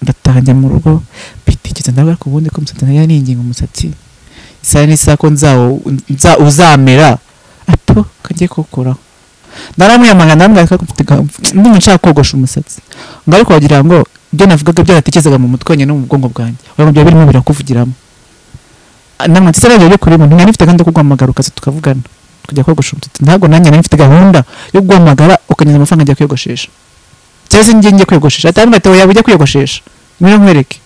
ndataha njya mu rugo, mbitekereza ndavuga ko ubundi ko umusatsi nari ninginga umusatsi isaha n'isaha ko uzamera, apo kagiye kuwukuraho. Naramwiyamagana ndamubwira ko ndumva nshaka kogosha umusatsi, ngo ariko wagira ngo ibyo navugaga byo natekerezaga mu mutwe wanjye no mu bwonko bwanjye, wagira ngo byaba birimo birakuvugiramo. Namwe nsaba rero kuri mu nari mfite gahunda yo kuguhamagara ukaza tukavugana tukajya kogosha umusatsi. Ntabwo nanjye nari mfite gahunda yo kuguhamagara ukanyuza amafaranga njya kwiyogoshesha, cyangwa se njye kwiyogoshesha. Atambwira ati oya ujya kwiyogoshesha, ngwino nkwereke,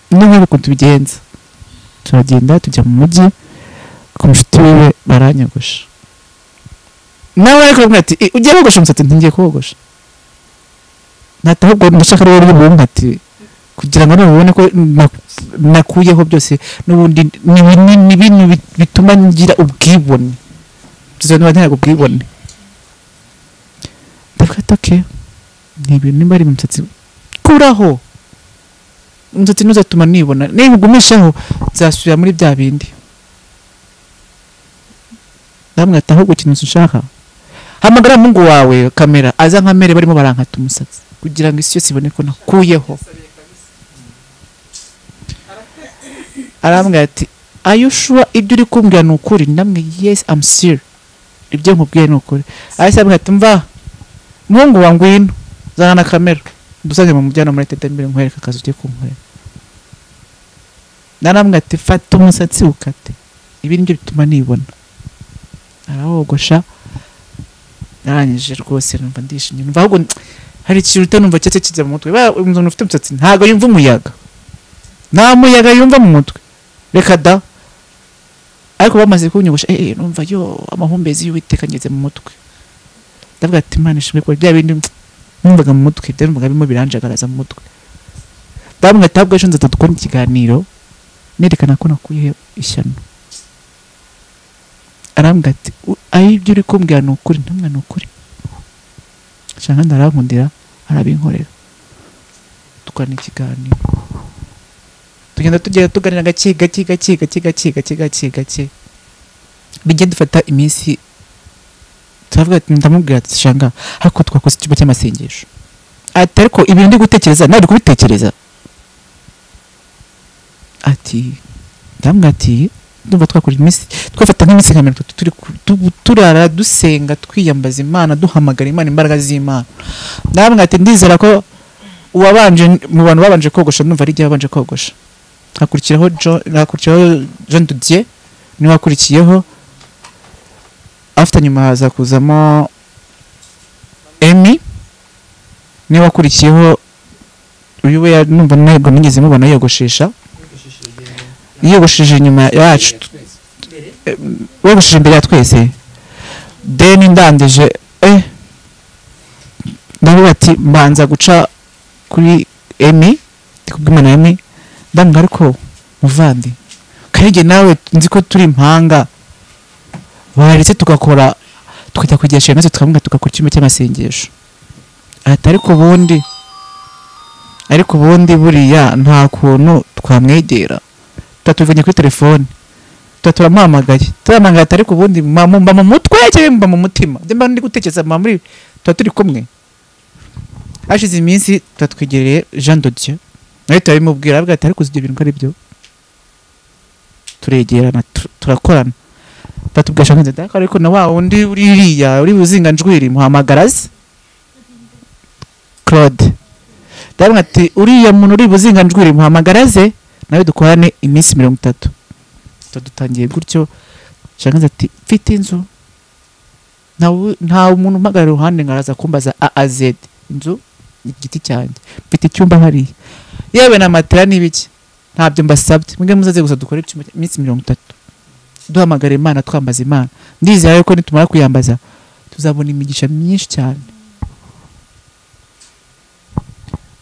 ngwino nkwereke ukuntu tubigenza. Turagenda tujya mu mujyi ku mushuti wiwe baranyogosha. Nawe ariko aramubwira ati ugiye kogosha umusatsi? Ntigiye kogosha. Nata ahubwo ndashaka rero uri bunkati kugira ngo nubone ko nakuyeho byose n'ubundi ni ibintu bituma ngira ubwibone. Tuzana ntabwo ubwibone. Ndavuga ati okay, ni ibintu nimba ari umusatsi kuraho. Umusatsi ntuzatuma nibona, niba ugumishaho nzasubira muri bya bindi. Ndamubwira ati ahubwo ikintu nshaka, hamagara mungu wawe kamera aza nkamere barimo barankata umusatsi kugira ngo isi yose ibone ko nakuyeho. Arambwira ati are you sure ibyo uri kumbwira ni ukuri? Ndamwe yes I'm serious, ibyo nkubwiye ni ukuri. Ahise ambwira ati mva mungu wa ngwino zana na kamera dusange mu mujyana muri tete mbere nkwereka akazi ugiye kunkorera. Narambwira ati fata umusatsi ukate, ibi nibyo bituma nibona. Arawogosha narangije rwose numva ndishimye, numva ahubwo hari ikintu utanumva cyetse kijya mu mutwe. Umuntu ufite umusatsi ntabwo yumva umuyaga, nta muyaga yumva mu mutwe, reka da. Ariko bamaze kunyogosha numva yo amahumbezi y'Uwiteka ngeze mu mutwe. Ndavuga ati Imana ishimwe ko bya bindi numvaga mu mutwe byumvaga birimo biranjagaraza mu mutwe. Ndamwe atabwo ejo nzata dukora ikiganiro nerekana ko nakuyeho ishyano. Arambwira ati ayi ibyo uri kumbwira ni ukuri? Ndamwe ni ukuri. Shanga ndarankundira arabinkorera. Dukorana ikiganiro, tugenda tuganira gake gake gake gake gake gake gake gake, bijya dufata iminsi. Turavuga ati ndamubwira ati shanga ariko twakoze icyumba cy'amasengesho. Ati ariko ibintu ndi gutekereza nawe uri kubitekereza. Ati ndamubwira ati ndumva twakora iminsi, twafata nk'iminsi nka 30 turi turara dusenga twiyambaza Imana duhamagara Imana imbaraga z'Imana. Ndamubwira ati ndizera ko uwabanje mu bantu babanje kogosha ndumva ari igihe babanje kogosha, hakurikiraho Jean de Dieu niwe wakurikiyeho, after nyuma haza kuzamo Emmy niwe wakurikiyeho. Uyu we numva ntabwo nigeze mubona yiyogoshesha, yiyogosheje nyuma yacu, yogosheje imbere ya twese. Then ndandije ndavuga ati mbanza guca kuri Emmy, ndikubwimana Emmy, ndamubwira ariko muvandi Karige nawe nzi ko turi impanga, baretse tugakora tukajya kwigisha maze tukamubwira tugakora icyumba cy'amasengesho. Ati ariko ubundi buriya nta kuntu twamwegera, turatuvanye kuri telefone, turamuhamagaye, turamuhamagaye ati ariko ubundi mba mu mutwe cyangwa mba mu mutima, mba ndi gutekereza mba muri tuba turi kumwe. Hashize iminsi turatwegereye Jean de Dieu nawe turabimubwira, aravuga ati ariko uzi ibyo bintu ko ari byo. Turegerana turakorana, batubwira Jean de Dieu ariko na wa wundi uri iriya uri buzinga njwiri muhamagaraze Claude. Ndamubwira ati uriya muntu uri buzinga njwiri muhamagaraze nawe dukorane iminsi 30. Dutangiye gutyo. Jean de Dieu ati mfite inzu, nta umuntu umpagarara iruhande ngo araza kumbaza A a Z, inzu igiti cyanjye, mfite icyumba hariya. Yewe na matera n'ibiki ntabyo mbasabye, mwebwe muzaze gusa dukore iminsi 30 duhamagara Imana, twambaza Imana. Ndizera yuko nitumara kuyambaza tuzabona imigisha myinshi cyane.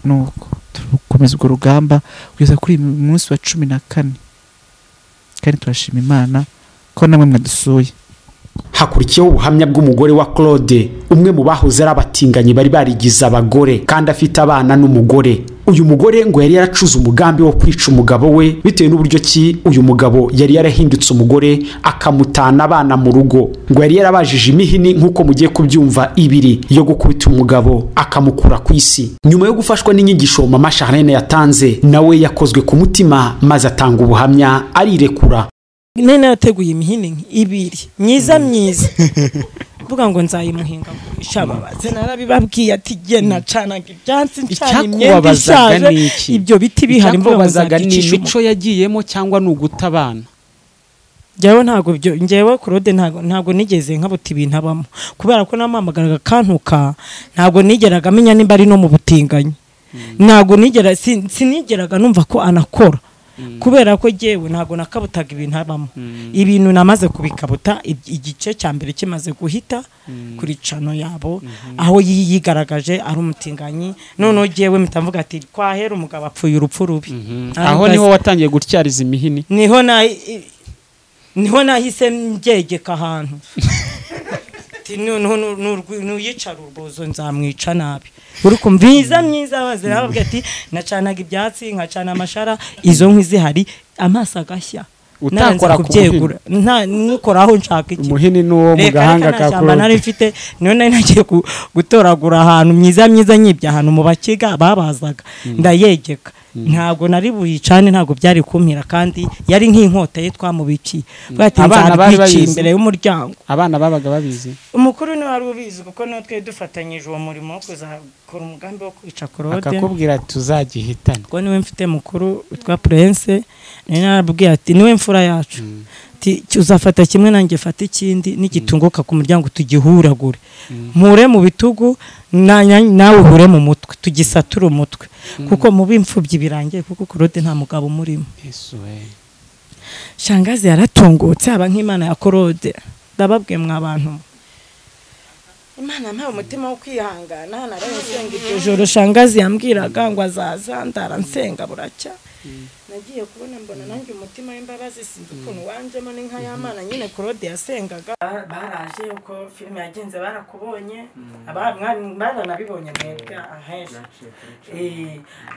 Nuko tukomeza urwo rugamba kugeza kuri uyu munsi wa 14, kandi turashima Imana ko namwe mwadusuye. Hakurikiyeho ubuhamya bw'umugore wa Claude, umwe mu bahoze ari abatinganyi bari barigize abagore kandi afite abana n'umugore. Uyu mugore ngo yari yaracuze umugambi wo kwica umugabo we bitewe n'uburyo ki uyu mugabo yari yarahindutse umugore akamutana abana mu rugo. Ngo yari yarabajije imihini nk'uko mugiye kubyumva ibiri yo gukubita umugabo akamukura ku isi. Nyuma yo gufashwa n'inyigisho Mama Charlene yatanze, nawe yakozwe ku mutima maze atanga ubuhamya arirekura. Nene yateguye imihini ibiri myiza myiza mvuga ngo nzayimuhinga shababaze, narabibabwiye ati jye nacanaga ibyansi ncana imyenda ishaje, ibyo biti bihari mvuga ngo nzabicisha. Ni imico yagiyemo cyangwa ni uguta abana? Njyewe ntago ibyo, njyewe Claude ntago nigeze nkabuta ibintu abamo, kubera ko namuhamagaraga kantuka, ntago nigeraga amenya nimba ari no mu butinganyi, ntago nigera sinigeraga numva ko anakora, kubera ko jyewe ntago nakabutaga ibintu abamo. Ibintu namaze kubikabuta igice cya mbere kimaze guhita kuri cano yabo, aho yigaragaje ari umutinganyi. Noneho jyewe mpita ati kwahera umugabo apfuye urupfu rubi. Aho niho watangiye gutyariza imihini? Niho nahise mbyegeka ahantu nuyicara urubozo nzamwica nabi. Uri kumviza myiza bazira bavuga ati nacanaga ibyatsi nkacana amashara, izo nkwi zihari amaso agashya utakora kubyegura nta nukoraho nshaka iki umuhini nuwo mu gahanga ka Claude nari mfite. Niyo nari nagiye gutoragura ahantu myiza myiza nyibya ahantu mu bakiga babazaga ndayegeka, ntabwo nari buyicane, ntabwo byari kumpira, kandi yari nk'inkota ye twamubikiye. Bwati nzarwica imbere y'umuryango. Abana babaga babizi, umukuru ni wari ubizi kuko niwe twe dufatanyije uwo murimo wo kuzakora umugambi wo kwica Claude, akakubwira tuzagihitana kuko niwe mfite mukuru witwa Prince. Nari narabwiye ati niwe mfura yacu, ati uzafata kimwe nanjye fata ikindi, nigitunguka ku muryango tugihuragure, mpure mu bitugu nawe uhure mu mutwe, tugisature umutwe, kuko mu bimfubyi birangiye, kuko Claude nta mugabo murimo. Shangazi yaratungutse aba nk'Imana ya Claude. Ndababwiye mwa bantu, Imana yampaye umutima wo kwihangana, narasenga iryo joro. Shangazi yambwiraga ngo azaza, ndaransenga buracya. Nagiye kubona mbona nanjye umutima w'imbabazi sinzi ukuntu wanjemo, ni nka y'Imana nyine Claude yasengaga. Baraje uko filime yagenze barakubonye, baranabibonye mwebwe ahenshi.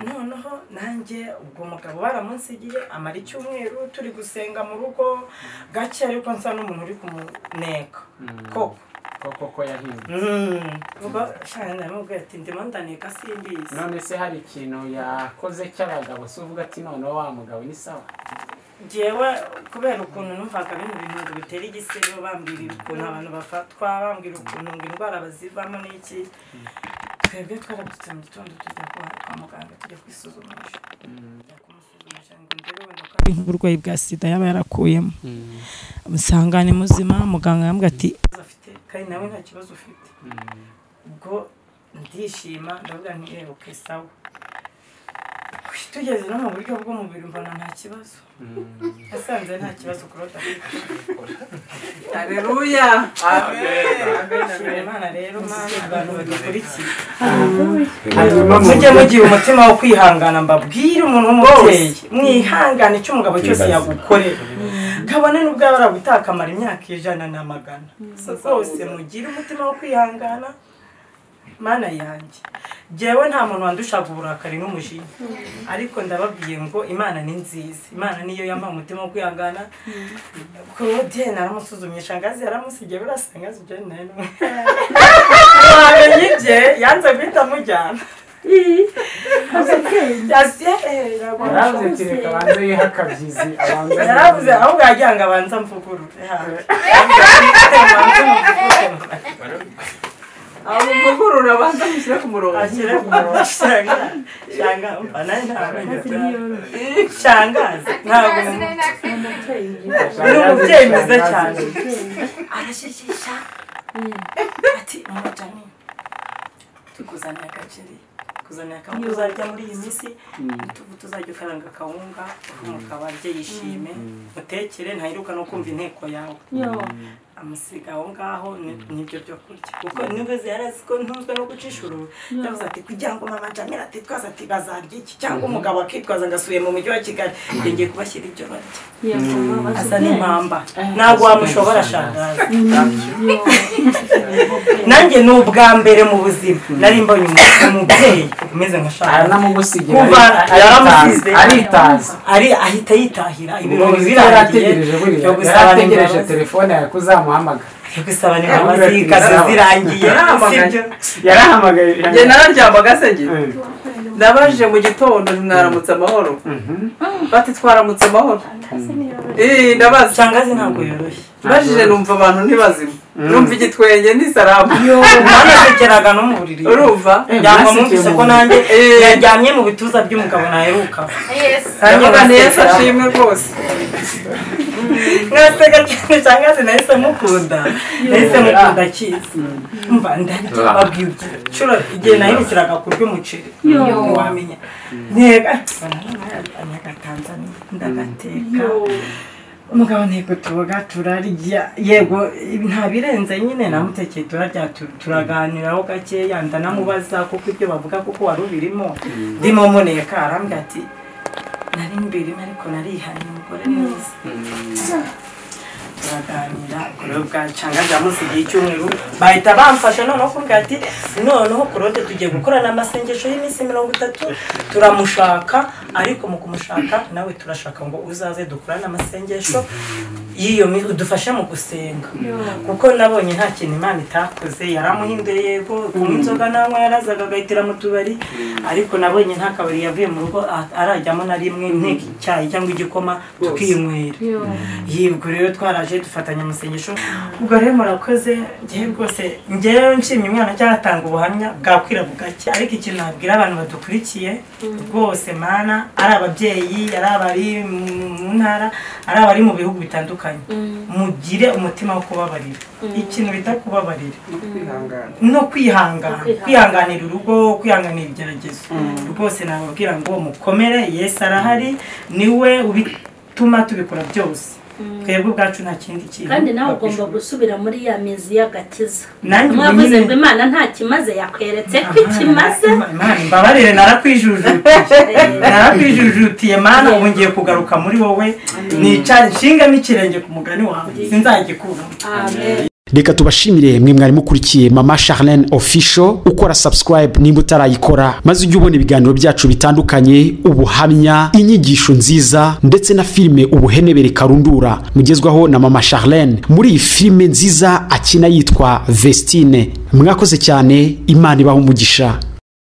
Noneho nanjye ubwo mugabo baramunsigiye amara icyumweru turi gusenga mu rugo gake, ariko nsa n'umuntu uri kumuneka koko koko yahindutse. Ubwo shana namubwiye ati ndimo ndaneka simbizi. None se hari ikintu yakoze cy'abagabo se uvuga ati noneho wa mugabo ni sawa? Njyewe kubera ukuntu numvaga bino bintu bitera igisebo, bambwira ukuntu abantu bafatwa, bambwira ukuntu ngo indwara bazivamo n'iki, twebwe twarabyutse mu gitondo tujya kwa muganga tujya kwisuzumisha. Uburwayi bwa sida yaba yarakuyemo, usanga ni muzima. Muganga yambwiye ati afite kandi nawe nta kibazo ufite. Ubwo ndishima ndavuga nti okay sawa. Tugeze no mu buryo bw'umubiri mbona nta kibazo, nasanze nta kibazo Claude afite. Haleluya, amen. Imana rero Mana abantu badukurikiye, mujye mugira umutima wo kwihangana. Mbabwire umuntu w'umubyeyi mwihangane, icyo umugabo cyose yagukorera kabone n'ubwo yaba aragutakamara imyaka 100 na 100 rwose, mugire umutima wo kwihangana. Mana yanjye, jyewe nta muntu wandushaga uburakari n'umujinya, ariko ndababwiye ngo Imana ni nziza, Imana niyo yampaye umutima wo kwihangana. Claude naramusuzumye, shangazi yaramusigiye, buriya shangazi ibyo wamenye ibye yanze guhita amujyana. Yaravuze ahubwo yagira ngo abanze amvugurure. Amuvugurura abanza amushyire ku murongo. Ashyire ku murongo. Shanga umva nawe shangazi ntabwo ni umubyeyi mwiza cyane. Arashishisha ati mama Jani tukuzaniye agaceri Kuzanira akawunga uzarya muri iyi minsi, tuzajya ukaranga akawunga umugabo arye yishime, mutekere ntaheruka no kumva inteko yawe. Amusiga aho ngaho nibyo byo kurya, kuko nubwo yarazi ko ntunzwe no gucisha uruhu, yavuze ati kugira ngo mama Jamila atitwaza ati bazarya iki, cyangwa umugabo akitwaza ngo asuye mu mujyi wa Kigali, ngiye kubashyira ibyo barya. Asa n'impamba ntabwo wamushobora shangazi. Nanjye ni ubwa mbere mu buzima nari mbonye umubyeyi umeze nka shangazi, kuva yaramusize aritaza, ari ahita yitahira ibirori birarangiye. Yarategereje telefone yawe kuzamuhamagara, gusaba ni imbabazi kazi zirangiye, sibyo? Yarahamagaye. Njye nararyamaga se njye nabajije mu gitondo mwaramutse amahoro, bati twaramutse amahoro. Ndabaza shangazi ntabwo yoroshye, bajije numva abantu ntibazima, numva igitwenge n'isaramu, nanasekeraga no mu buriri, urumva yangwa mwumvise ko nanjye yaryamye mu bituza by'umugabo naheruka. Ndavuga ni Yesu ashimwe rwose. Nkaseka cyane shangazi, nahise mukunda, nahise mukunda cyiza. Mva ndababwira inshuro igihe naherukiraga kurya umuceri ntiwamenya, ntega Tanzania ndagateka umugabo ntego tuboga turarya, yego nta birenze nyine namutekeye turarya, turaganiraho gakeya, ndanamubaza kuko ibyo bavuga kuko wari ubirimo, ndimo muneka arambwira ati nari mbirimo ariko narihanye umugore mwiza. Turaganira kuri bwa shangazi yamusigiye icyumweru, bahita bamfasha noneho kumbwira ati noneho Claude tugiye gukorana amasengesho y'iminsi 30, turamushaka ariko mu kumushaka nawe turashaka ngo uzaze dukorane amasengesho y'iyo udufashe mu gusenga, kuko nabonye nta kintu Imana itakoze, yaramuhinduye yego kunywa inzoga nanywa yarazaga agahitira mu tubari, ariko nabonye nta kabari yavuye mu rugo arajyamo na rimwe nteka icyayi cyangwa igikoma tukinywera. Yibwo rero twaraje dufatanya amasengesho. Ubwo rero murakoze, njyewe rwose njyewe nshimye umwana cyatanga ubuhamya bwakwira bugake, ariko ikintu nabwira abantu badukurikiye rwose mana, ari ababyeyi, ari abari mu ntara, ari abari mu bihugu bitandukanye, mugire umutima wo kubabarira. Ikintu bita kubabarira no kwihangana, kwihanganira urugo, kwihanganira ibigeragezo. Rwose nababwira ngo mukomere, Yesu arahari, niwe ubituma tubikora byose. Twebwe ubwacu nta kindi kintu. Kandi nawe ugomba gusubira muri ya mizi y'agakiza. Mwavuze ngo Imana nta kimaze, yakweretse ko ikimaze. Imana imbabarire, narakwijujutiye, narakwijujutiye Mana, ubu ngiye kugaruka muri wowe, nicare nshingamo ikirenge ku mugani wawe, sinzagikuramo. Amen. Reka tubashimire mwe mwari mukurikiye Mama Charlene Official. Ukora subscribe nimba utarayikora, maze ujye ubona ibiganiro byacu bitandukanye, ubuhamya, inyigisho nziza ndetse na filime Ubuhenebere Karundura mugezwaho na Mama Charlene muri iyi filime nziza akina yitwa Vestine. Mwakoze cyane, Imana ibahe umugisha.